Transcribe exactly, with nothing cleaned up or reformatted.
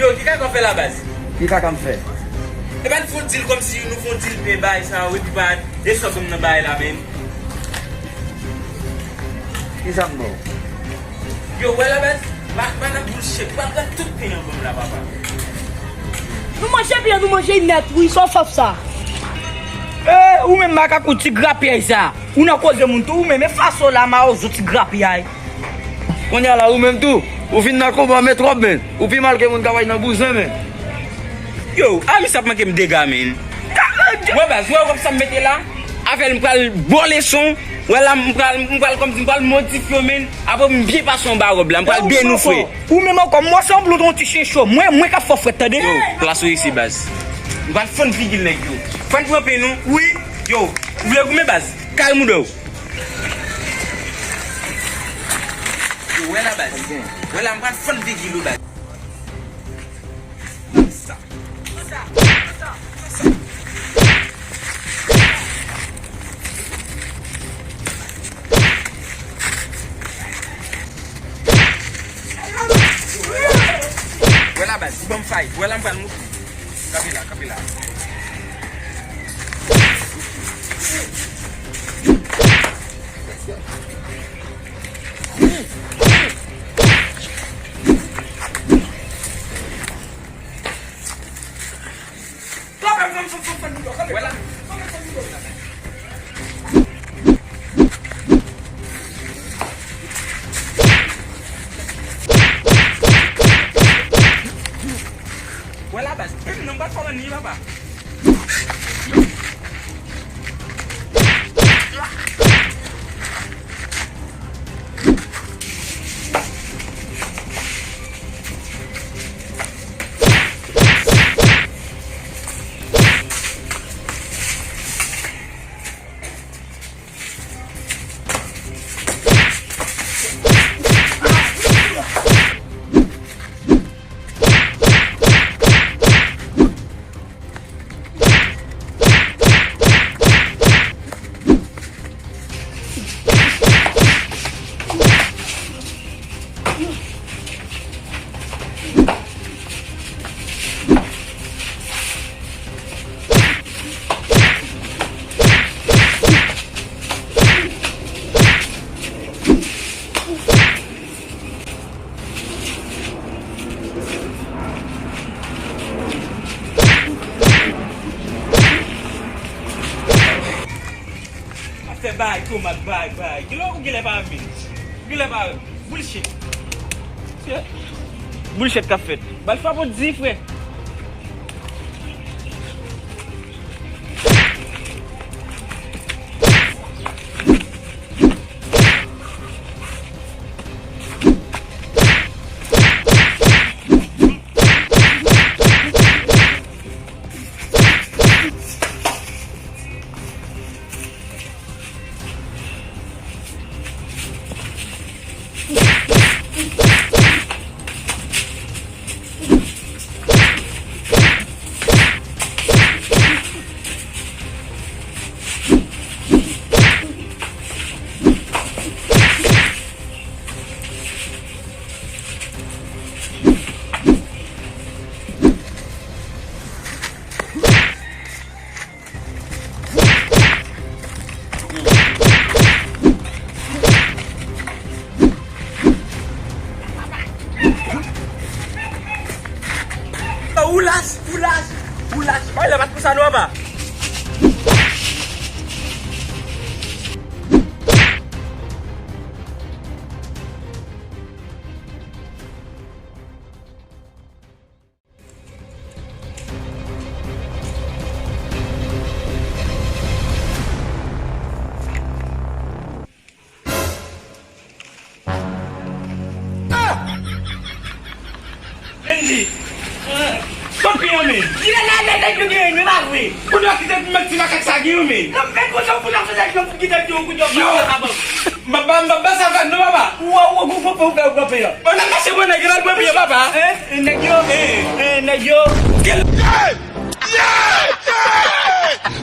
Yo, ki kaka w fè la, baz? Ki kaka m fè? E pa n fè yon dil kòmsi nou fè yon dil, men bagay sa yo, epi pa e sòt m nan bagay la, men. Ki sa m ba w? Yo, wè la, baz? Pa, pa nan bullshit. Ou pral pran tout pen an ban m la, papa. Nou manje pen an, nou manje nèt, wi, sa w fè sa. E, ou menm makak, ou ti grapyay sa. Ou nan koze moun tou, ou menm, e fason la, mawozo ti grapyay. Kounye a la, ou menm tou, ou fin nan konba, men twòp, men. Ou pi mal ke moun k ap al nan bouzen, men. Yo, a misye ap manke m dega, men. Wè, baz, wè, wè sa m mete la? Avè l, m pral ba w leson. Wè la, m pral, m pral kòmsi m pral modifye w, men. Apre m byen pase yon ba wòb la, m pral byen nou fre. Ou menm ankò, mwen sanble w yon ti chen cho. Mwen, mwen k ap fè w frèt, tande? Yo, plas ou isi, baz. M pral fann figi nèg yo. Fann pran pen nou. Wi. Yo, ou vle goumen, baz? Kare mouda w. Yo, wè la, baz. Wè la, m pral fann figi l, baz. Wè la, baz, ou ban m fay. Wè la, m pral mou-, kanpe la, kanpe la. Wè la, baz, pim nan bat fò nan ni papa. Ap fè bay, tomat, bay, bay. Genlè ou genlè pa renmen. Ou genlè pa renmen. Bullshit. Se bullshit k ap fèt. Ba l frape w di, frè. Ou lach, ou lach, ou lach. Bay la bat konsa non, papa. Andy! Sòt pi yon men! Li la, la, la, nèg yo gen, men pa vre! Kounye a kite pou mèt ti makak sa gen yon men! Non, men kote pou la fè nèg yo pou kite yon kout yo pa sa ban. M ap ba, m ap ba sa vag non, papa. Ou wè, ou wè, gwo fò fè ou fè ou pran peyan. Bon, n ap mache, bon, nèg yo, n al pran peyan, papa. Hein? Nèg yo, hein, nèg yo. Gel- Yeah! Yeah! Yeah!